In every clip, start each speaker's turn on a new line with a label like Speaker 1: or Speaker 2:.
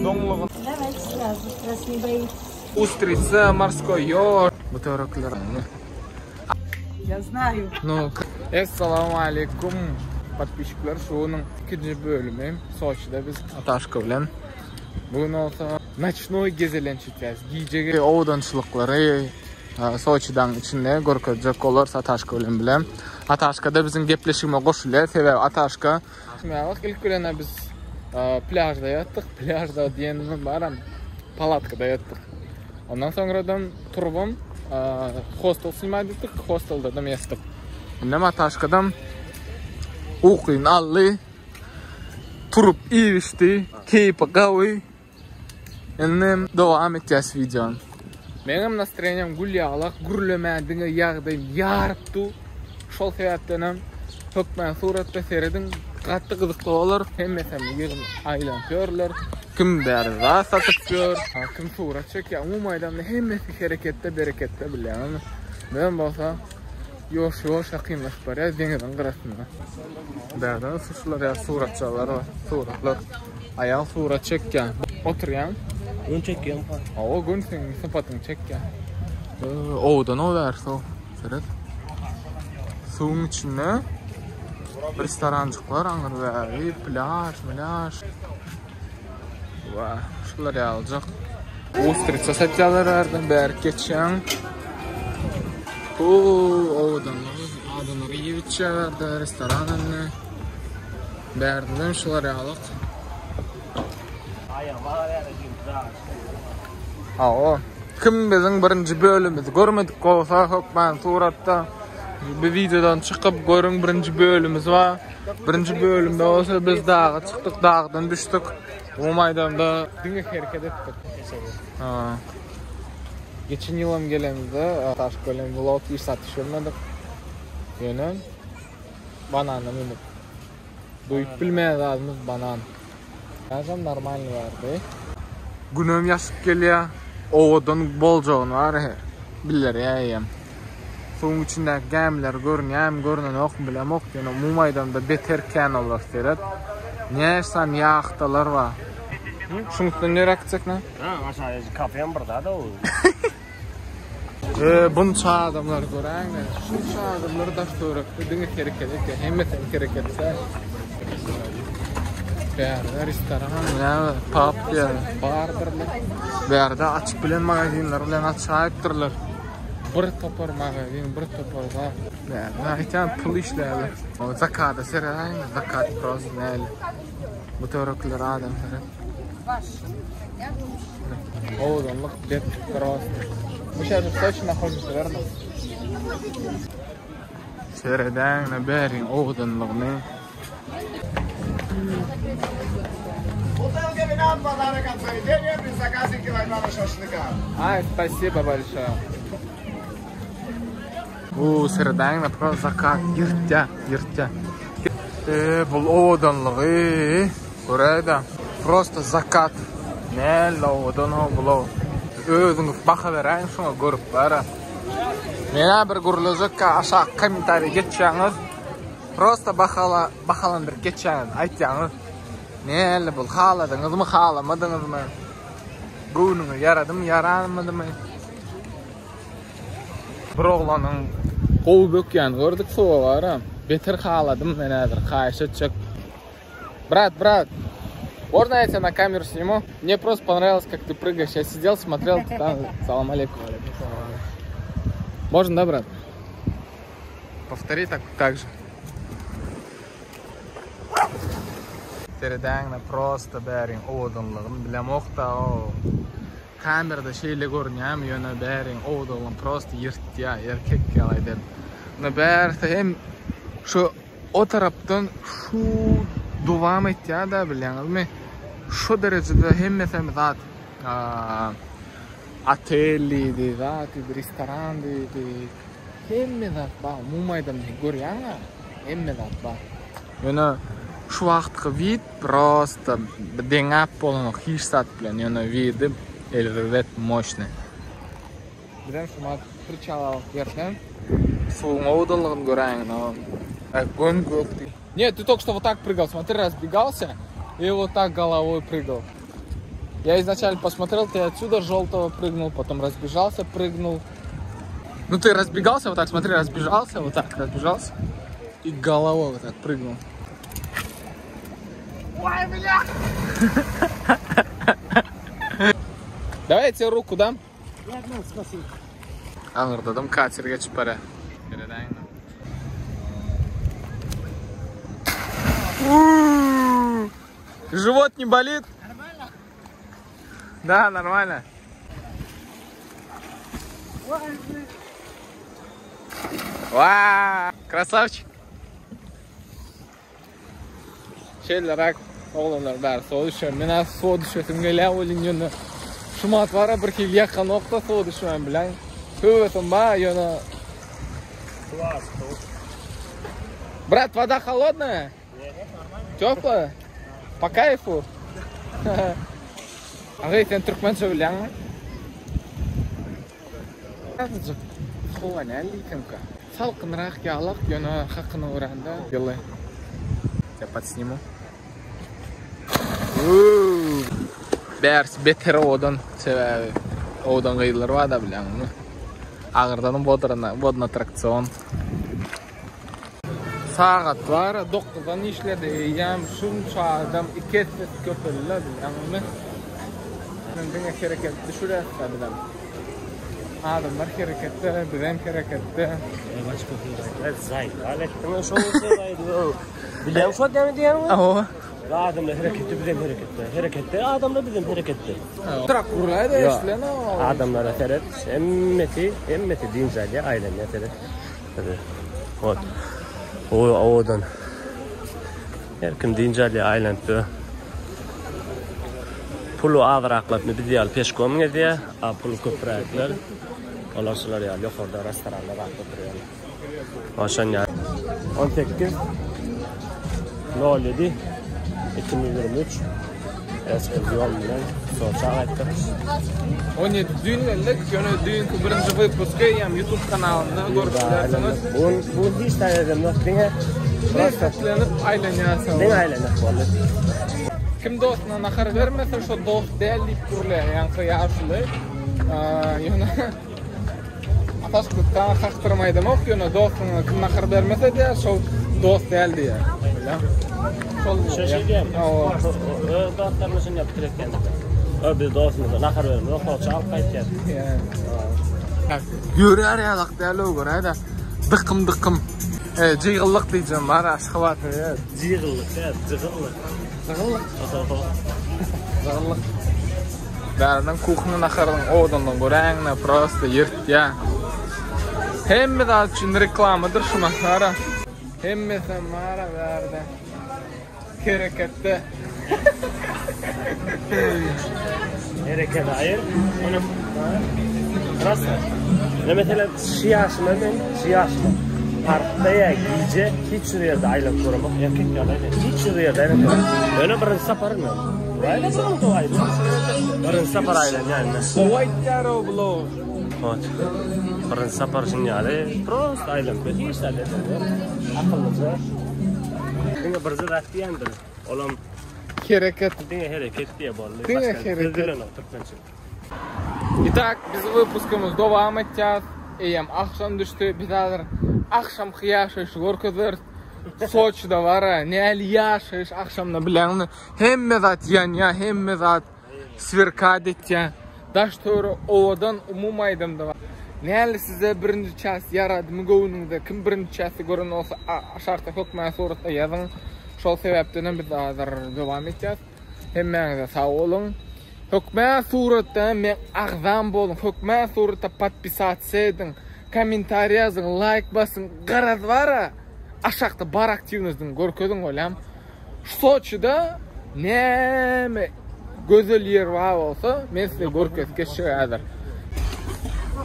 Speaker 1: Doňlugy.
Speaker 2: Давайте сразу, раз не боитесь.
Speaker 1: Ustritsa, morskoý ýož. Bu töwerekler.
Speaker 2: Я знаю.
Speaker 1: Nu, Essalamu aleýkum podpisçikler şu günüň ikinji bölümi Soçide biz Ataşka bilen. Bu gün bolsa noçnoý gezelenç etýäs. Gijeki owadançylyklary Soçidaň içinde görkezjek bolarys Ataşka bilen bile. Ataşka da biziň gepleşigime goşulýar. Sebäbi Ataşka Şuňa ilk bilen biz plýažda ýatdyk. Plýažda diýenimiz baram palatkada ýatdyk. Ondan soňradan turubam hostel snimat etdik. Hostelde-de ýatdyk. Indem Ataşkadam ukyny aldy. Turup iýip içdi. Keýpi gawy. Indi dowam etýäs wideony. Meňem nastreniýam gül ýalak, gürlemän diňe ýagdaýym ýaryp dur. Şol sebäpdenem hökmän suratda serediň, gaty gyzykly bolar. Hemmesem ýygyn aýlanyp ýörler. Kim bäri zat satyp ýör, kim surat çekýär. Umumy aýdanda hemmesi hereketde, bereketde bilýäňizmi? Men bolsa Ýuwaş-ýuwaş ýakynlaşyp barýar deňiziň gyrasyna. Bärde şular ýaly suratçalar bar, suratlar. Aýal surat çekýär. Oturýaň.
Speaker 3: Gün çekýän.
Speaker 1: Hawa, gün seň sypatyňy çekýär. Owadan o bärsi o. Seret. Suwuň içinde restoranjyklar aňry bäri, plýaž, mlýaž. Wah, şular ýalyjak. Ustritsa satýarlar ärden bärik geçýäň. Huu, owadanlygy. Adamlar iýip içýärler de, restoran indi. Bärden şular ýalyk. Hawa. Kim biziň birinji bölümimizi görmedik bolsa, hökman suratda bu wideodan çykyp görüň birinji bölümimiz bar. Birinji bölümde bolsa biz daga çykdyk, dagdan düşdük. Umumy aýdanda diňe hereket etdik. Ha. Geçen ýylam gelemizde Taşkölen vlog hiç zat düşürmedik. Ýöne banana münüp. Duýup bilmeýän zadymyz banan. Ýazam normalny bardy. Günem ýaşyp gelýär. Owadan boljagyny bar bildirýär eýýäm. Suwuň içindäki gämiler görünýärmi, görünenokmy bilemok, ýöne umumy aýdanda beter kän olar seret. Näçe sany ýahtalar bar. Şuň üstünden nirä gitjek ne?
Speaker 3: Ha, aşağı kafem bir zat o.
Speaker 1: E, bunça adamlar göräýme. Şunça adamlar daş töwerekde diňe hereket etýär. Hemmesi hereketde. Bärde restoran, näme, pub diýär, bardyrlar. Bärde açyp bilen magazinler bilen açaýypdyrlar. Bir topar magazin, bir topar zat. Bärde aýtýan pul işlärler. O zakada seredäýiň, zakat prosta näle. Bu töwerekler adam seret. Owadanlyk dep prosta. Bu şäherde Soçi naходится, верно? Seredäňde bäriň owadanlygyny. Ay, спасибо большое. Bu seredäňde prosta zakat ýyrtýa, ýyrtýa. Eee, bul owadanlygy göräýdä. Prosta zakat. Näle owadan ho bul. Özüňiz baha beräýiň şoňa görüp bara. Menä bir gürlejekkä aşak kommentariý geçýäňiz. Prosta bahala bahalandyryp geçýäňiz, aýtýaňyz. Näle bul haladyňyzmy, halamadyňyzmy? Göwnüňe ýaradymy, ýaranmadymy? Bir oglanyň gowy bökýänini gördük suwa bara. Beter haladym men häzir haýyş etjek. Brat, brat, можно я тебя на камеру сниму? Мне просто понравилось, как ты прыгаешь. Я сидел, смотрел, ты там. Салам алейкум. Можно, да, брат? Повтори так, так же. Seredäňde prosta bäriň owadanlygyny bilemok-da o. Kamerada şeýle görünýärmi ýöne bäriň owadanlygyny prosta ýyrtýar, erkek ýaly edip. Ine bärisi hem şu o tarapdan şu dowam etýär-de bilýäňizmi? Şu derejede hemmesem zat otel diýdi, zat diýdi, restoran diýdi. Hemme zat bar, umumy aýdanda görýäňä, hemme zat bar. Ýöne şu wagtky wid prosta deňäp bolanok hiç zat bilen, ýöne widi erbet moşny. Bizem şu wagt priçal alyp ýerden suwuň owadanlygyny göräýiň. Göm gök. Нет, ты только что вот так прыгал, смотри, разбегался. И вот так головой прыгал. Я изначально посмотрел, ты отсюда желтого прыгнул, потом разбежался, прыгнул. Ну ты разбегался вот так, смотри, разбежался, вот так разбежался. И головой вот так прыгнул. Ой, бля! Давай я тебе руку дам.
Speaker 3: Спасибо.
Speaker 1: Aňyrdadam kater geçip barýar. Живот не болит?
Speaker 2: Нормально?
Speaker 1: Да, нормально. Ва, красавчик. Şeýleräk oglanlar bäri suwa düşýär. Men az suwa düşesim gelýär welin ýöne şumat bara bir hili ýakanokda suwa düşmän bilen. Höwesim bar ýöne Брат, вода холодная? Теплая? По кайфу? Agay sen türkmençe bilýäňmi? Azajyk howa nälikämka? Salkynrak ýalak ýöne hakyna görende ýyly. Я подсниму. Bärsi beter owadan sebäbi owadan gyzlar bar-da bilýäňmi? Agyrdanam wodna attraksion. Sagat bar, 9-dan işledi eýýäm şunça adam iki esse köpeldi bilýäňmi? Men diňe hereket düşürýäs-dä bizem. Adamlar hereketde, bizem hereketde.
Speaker 3: Zaýal etdiň şo Bilýän şo näme diýýäňmi?
Speaker 1: Hawa.
Speaker 3: Adamlar hereketde, bizem hereketde. Hereketde, adamlar bizem hereketde.
Speaker 1: Trak gurlaýda eşilen o.
Speaker 3: Adamlara seret, hemmesi, hemmesi dynç alýar, aýlanýar seret. Hadi. Ot. O owadan. Her kim dynç alýar, aýlanyp ýör. Puly azraklap biz ýaly peşkom gezýär, a puly köpräkler. Olar şular ýaly ýokarda restoranda rahat oturýarlar. Oşan ýaly. 18 07 2023 Ekskursiyon bilen Soça gaýtdyk.
Speaker 1: 17 düýn geldik. Ýöne düýnki birinji wypusky hem YouTube kanalynda görüp bilersiňiz.
Speaker 3: Bu bu hiç tane yok. Diňe
Speaker 1: Lezzetlenip aýlanýarsyňyz.
Speaker 3: diňe aýlanýak boldy.
Speaker 1: Kim dostuna nahar bermese şo dost däl diýip gürleýär. Ýaňky ýaşuly. Ýöne Ataşkutdan kakdyrmaýdamok, ýöne dostuňa kim nahar bermese diýär, şol dost däl diýär. Bilýän. Şol
Speaker 3: Şo şey diýýär. Öz dostlaryny şunda pikir etýän. Ö biz dostumyza nahar bermez, hoça alyp gaýtýar.
Speaker 1: Ýörär ýalak däl o görä-de. Dykym dykym. E, jygyllyk diýjegim bar Aşgabatda.
Speaker 3: Jygyllyk däl, jygyllyk.
Speaker 1: Jygyllyk. Jygyllyk. Bärden kuhny naharyň owadanlygyny göräýiňde prosto ýyrtýa. Hemme zat üçin reklamadyr şu nahara. Hemmesi bar bärde. Hereketde.
Speaker 3: Hereket aýyr. Ony Prosto. Ne mesela şu ýaşyma men, şu ýaşyma parkda ýa gije hiç bir ýerde aýlanyp göremok, erkek ýaly hiç bir ýerde aýlanyp göremok. Ýöne birinji saparym men. Birinji sapar aýlanýan men.
Speaker 1: Gowy aýtýar o blog.
Speaker 3: Ot. Birinji sapar şun ýaly prosto aýlanyp hiç zat etmedi. Akyllyja. Diňe bir zat diýendir. Olam
Speaker 1: Hereket.
Speaker 3: Diňe hereket diýe boldy.
Speaker 1: Diňe hereket.
Speaker 3: Türkmençe.
Speaker 1: Итак, biz wypuskymyzy dowam etýäs. Eýýäm agşam düşdi. Biz häzir agşamky ýaşaýşy görkezeris. Soçida bar-a, näli ýaşaýyş agşamda bileňmi? Hemme zat ýanýar, hemme zat swerkat etýär. Daş-töwerek owadan, umumy aýdamda. Näli size birinji ças ýaradymy göwnüňize? Kim birinji çasy gören bolsa aşakda hökmany suratda ýazyň. Şol sebäpdenem biz häzir dowam etýäs. Hemmäňize sag boluň. Hökmän suratda meň agzam boluň. Hökmän suratda podpisatsa ediň. Kommentariý ýazyň, laýk basyň. Garaz bara aşakda bar aktiwnostyňy görkeziň bolýam. Soçida näme gözel ýer bar bolsa, men size görkezip geçjek häzir.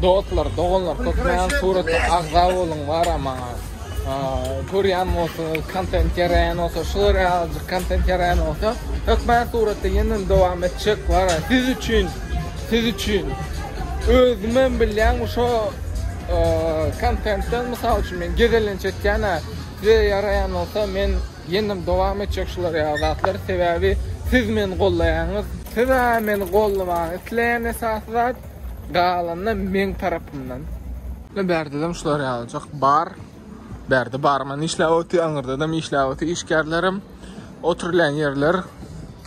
Speaker 1: Dostlar, doganlar, hökmän suratda agza boluň bara maňa. Görýän bolsaňyz, kontent ýaraýan bolsa, şular ýalyjyk kontent ýaraýan bolsa, hökmän suratda ýene dowam etjek bara. Siz üçin, siz üçin. Özümem bilýän şo kontentden mysal üçin men gezelenç etýän-ä. Size ýaraýan bolsa men. Ýenem dowam etjek şular ýaly zatlar. Sebäbi siz meni gollaýaňyz. Siz-ä meni gollamagy isleýän esasy zat, galany meň tarapymdan. Ine bärdedem şular ýalyjak bar. Bärde barman işläp otyr, aňyrdadam işläp otyr işgärlerim. Oturylýan ýerler,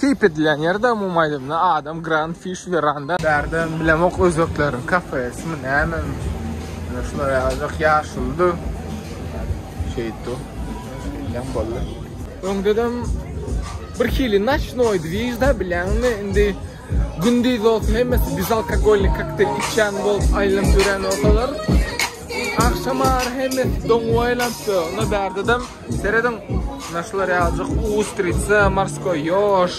Speaker 1: keýp edilýän ýer-de umumy aýdanda adam Grand Fish Veranda. Bärde bilemok özbekleriň kafesimi nämemi. Ine şular ýalyjak ýaşulydy. Şeýtdi. Şeýdýän boldy. Öňdedem bir hili noçnoý dwižda bilýäňmi indi gündiz bolsa hemmesi bezalkogolnyý kokteýl içýän bolup aýlanyp ýörän bolsalar agşam ara hemmesi doňup aýlanypdy. Onda bärdedem Serediň, mine şular ýalyjyk ustritsa, morskoý ýoş.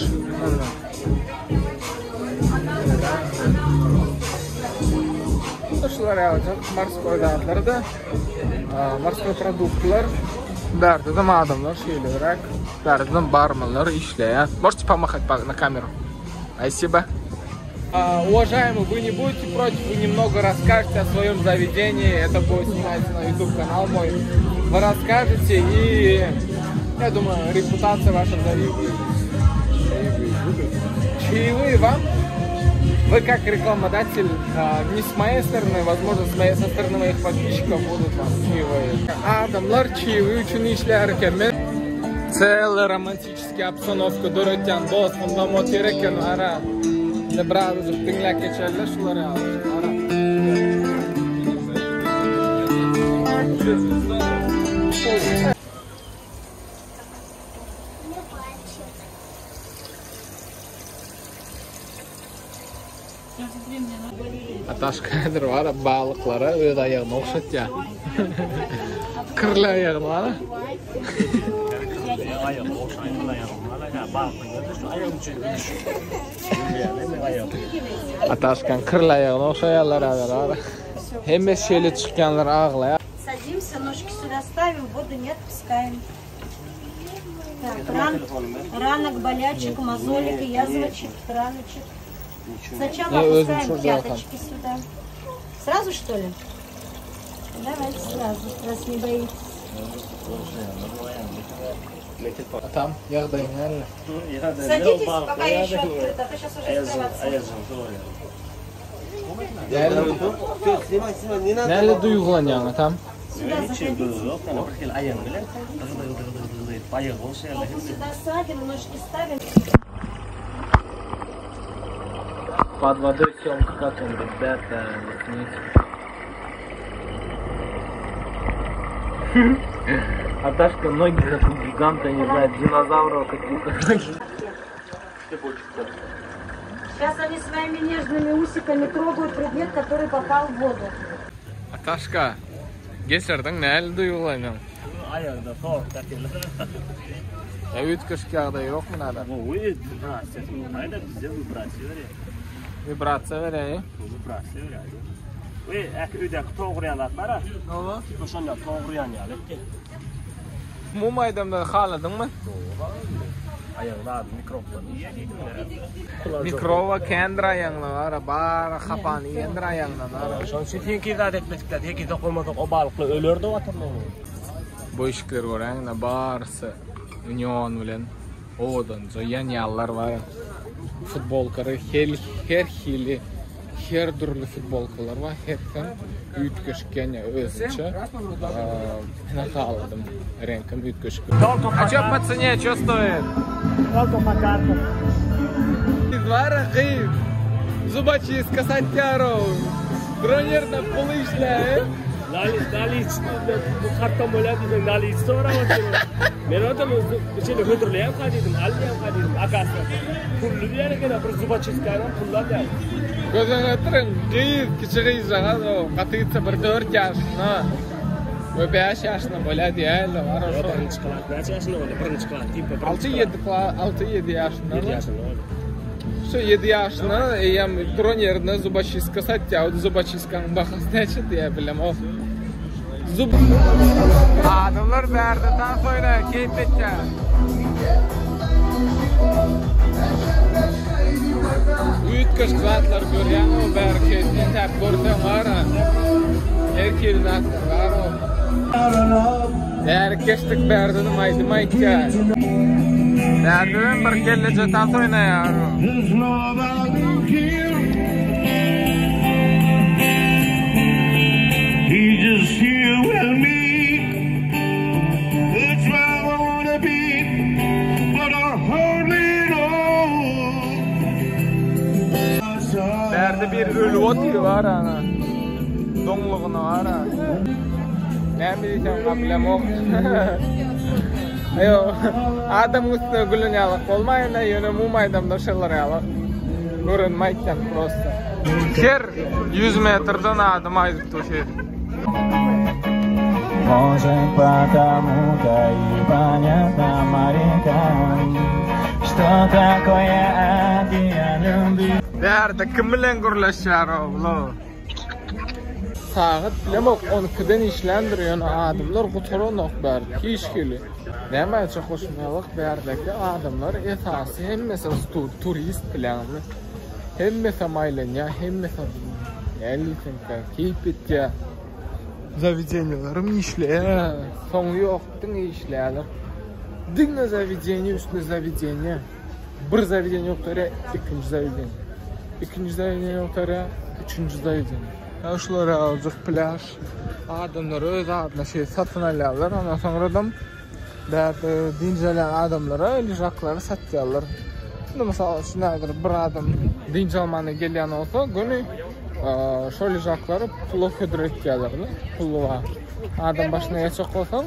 Speaker 1: Şular ýalyjyk morskoý zatlar-da, morskoý produktlar. Bärde-de adamlar şeýleräk, bärde-de barmanlar işleýär. Можете помахать на камеру? Спасибо. Уважаемый, вы не будете против, вы немного расскажете о своем заведении, это будет сниматься на YouTube канал мой. Вы расскажете и, я думаю, репутация ваша завидует. Чаевые вам? Вы как рекламодатель, не с моей стороны, возможно, с моей, со стороны моих подписчиков будут вам чаевые. Adamlar чаевые üçin işlär eken. Men целый romantiçeskiý obstanowka döretýän dostumdam otyr eken ara. Indi birazajyk diňläp geçeli şular ýaly. Ara. Ataşka häzir bar balyklara öz aýagyny ogşatýar. Kirli aýagyny bar. Ataşkaň kirli aýagyny ogşaýarlar häzir bar. Hemme şeýle çykýanlar aglaýar.
Speaker 2: Садимся, ножки сюда ставим, воду не отпускаем. Так, ран, ранок, болячек, мозолек, язвочек, раночек. Сначала
Speaker 1: Не, özüm
Speaker 2: опускаем
Speaker 1: şurada ýatan.
Speaker 2: пяточки сюда. Сразу, что ли? Давайте сразу, раз не боитесь.
Speaker 1: Atam, ýagdaýyň nähili?
Speaker 2: Садитесь, пока еще открыто, а то сейчас уже закрываться.
Speaker 1: Nähili duýgulanýaň atam?
Speaker 2: Сюда заходите. Сюда садим, ножки ставим.
Speaker 1: Под водой съемка как он, ребята, зацените. Аташка ноги как у гиганта, не знаю, динозавра какие-то ноги.
Speaker 2: Сейчас они своими нежными усиками трогают предмет, который попал в воду.
Speaker 1: Ataşka, geçirdiň nähili duýgulanýaň?
Speaker 3: Aýagda sowuk takýarlar.
Speaker 1: Ýa üýtgeşik ýagdaý ýokmy nada?
Speaker 3: Gowy, wibrasiýasy bolmaýda bizde wibrasiýa berýär.
Speaker 1: Wibrasiýa berýär.
Speaker 3: Wibrasiýa berýär. We äki öýdäki togurýan zat bar-a.
Speaker 1: Hawa.
Speaker 3: Şonda togurýan ýaly etdi.
Speaker 1: Umumy aýdamda haladyňmy?
Speaker 3: Aýagyň ady mikroplaryny iýýär diýdim.
Speaker 1: Mikroba kendir aýagyna bar, bar hapany iýendir aýagyna bar.
Speaker 3: Şonuň üçin seňki zat etmedikler, seňki dokunmasak o balyklar ölerdi watyrlar.
Speaker 1: Bu işikleri göräýiň-de barysy neon bilen owadanja ýanýanlar bar. Futbolkalary her hili, her dürli futbolkalar bar. Hersem üýtgeşik ýanýar özüçe. Men haladym. Reňkem üýtgeşik. A ço po cene, ço stoýit?
Speaker 3: Сколько по картам?
Speaker 1: Gyz bar gyz. Zuboçistka satýar-ow. Duran ýerinde pul işläp.
Speaker 3: Naliç, bu kartdan bolýar diýseň naliç sorap otyr. Men otam şeýle hödürleýän ka diýdim, al diýen ka diýdim, akasy. Pully diýen eken, bir zuboçistkany pully alýar.
Speaker 1: Göz öňüne getiriň, gyz, kiçi gyzjagaz o, gaty gitse bir 4 ýaşynda we 5 ýaşynda bolýar diýýärler, bar o şo.
Speaker 3: Birinji klas näçe ýaşynda bolýar? Birinji klas tipa.
Speaker 1: 6-7 klas, 6-7 ýaşynda.
Speaker 3: 7 ýaşynda bolýar.
Speaker 1: Şu 7 ýaşynda eýýäm duran ýerinde zuboçistka satýar. O zuboçistkanyň bahasy näçe diýýär bilemok. Zub Adamlar bärde tans oýnaýar, keýp etýär. Üýtgeşik zatlar görýäňmi bäri keýp entäp görseň bar-a. Her hili zatlar bar-o. Bärik geçdik bärdenem aýdym aýtýar. Bärdenem bir gelneje tans oýnaýar. Bärde bir ölüp otyr bar ana. Doňlugyna bar a. Näme diýsem ha bilemok. Aýo, adamyň üstüne gülen ýalak bolmaýyn da, ýöne umumy aýdamda şolar ýalak. Görenimi aýtýan prosta. Her 100 metrden adam aýdyp dur şeýdip.
Speaker 4: Может потому-то и понятно морякам, Что такое океан любви.
Speaker 1: Bärde kim bilen gürleşýär oglu? Sagat bilemok 12-den işländir ýöne adamlar gutaranok bärde hiç hili. Näme aýtjak hoşumýalak bärdeki adamlar esasy hemmesi turist bileňmi? Hemmesem aýlanýar hemmesem näme diýseňkä keýp etýär. Zawedeniýelerim işleýär soňy ýok diňe işleýärler. Diňe zawedeniýe üstüne zawedeniýe. Bir zawedeniýe gutarýar, ikinji zawedeniýe. Ikinji zawedeniýe gutarýar, üçünji zawedeniýe. Ýa şular ýalyjyk plýaž. Adamlar öz adyna şey satyn alýarlar, ondan soňradam bärde dynç alýan adamlara ležaklary satýarlar. Indi mysal üçin häzir bir adam dynç almana gelýän bolsa, göni şo ležaklary pula hödür etýärler. Pully bar. Adam başyna geçjek bolsaň,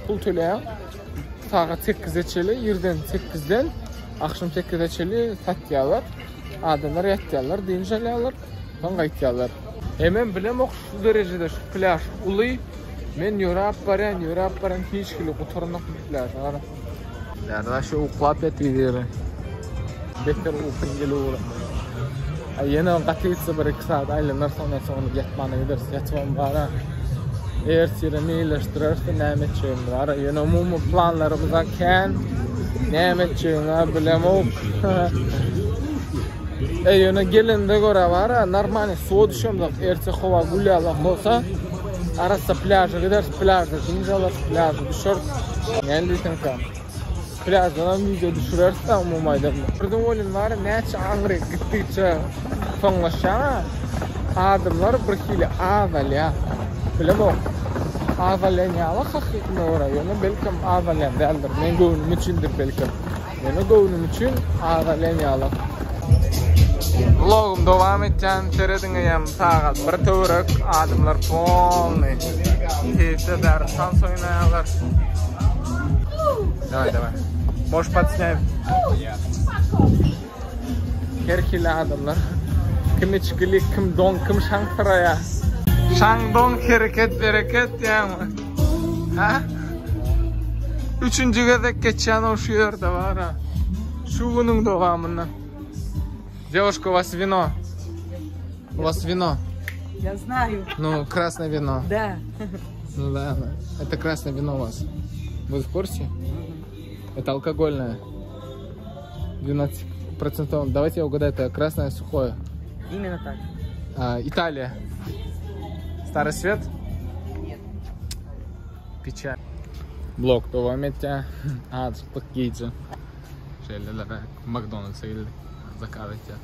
Speaker 1: pul töleýäň. Sagat sekize çeli, irden sekizden akşam sekize çeli satýarlar. Adamlar ýatýarlar, dynç alýarlar, soň gaýtýarlar. Hemem bilemok şu derejede şu plýaž uly. Men ýöräp barýan, ýöräp barýan hiç hili gutaranok bu plýaž. Gara. Ýa-da şu uklap ýatyr ýeri. Beter ukyň gelip ugrady. Aý ýene gaty gitse bir iki saat aýlanar soňdan soň ýatmana gideris. Ýatybam bara. Ertire meýilleşdireris näme etjegimizi bara. Ýöne umumy planlarymyz-a kän. Näme etjegimi bilemok. Eý ýöne gelende görä bara normalny suwa düşemzok. Erte howa gül ýalak bolsa arassa plýaža gideris, plýažda dynç alarys, plýažda düşeris. Näme diýseňkä? Plýaždanam wideo düşüreris-de umumy aýdanda. Birden welin bar näçe aňryk gitdigiçe soňlaşýar-a, adamlar birhili azalýar. Bilemok. Azalýan ýaly hakykyna görä, ýöne belkem azalýan däldir. Meň göwnüm üçindir belkem. Ýöne göwnüm üçin azalýan ýaly. Vlogum dowam etýän, serediň eýýäm sagat bir töwerek, adamlar polny keýpde bäri tans oýnaýarlar. Daway daway. Можешь подснять. Her hili adamlar. Kim içgili, kim doň, kim şaňsyraýar. Şaň-doň hereket bereket diýýäňmi? Ha? Üçünji gezek geçýän o şu ýerde bar-a. Şu günüň dowamynda. Девушка, у вас вино. У вас вино.
Speaker 2: Я знаю.
Speaker 1: Ну, красное вино.
Speaker 2: Да.
Speaker 1: Ну да, это красное вино у вас. Вы в курсе? Это алкогольное. 12%. Давайте я угадаю, это красное сухое.
Speaker 2: Именно так.
Speaker 1: А, Италия. Старый свет?
Speaker 2: Нет.
Speaker 1: Печаль. Vlog dowam etýär. Azajyk gije. Şeýleler McDonald's'a geldik. Zakaz etýär.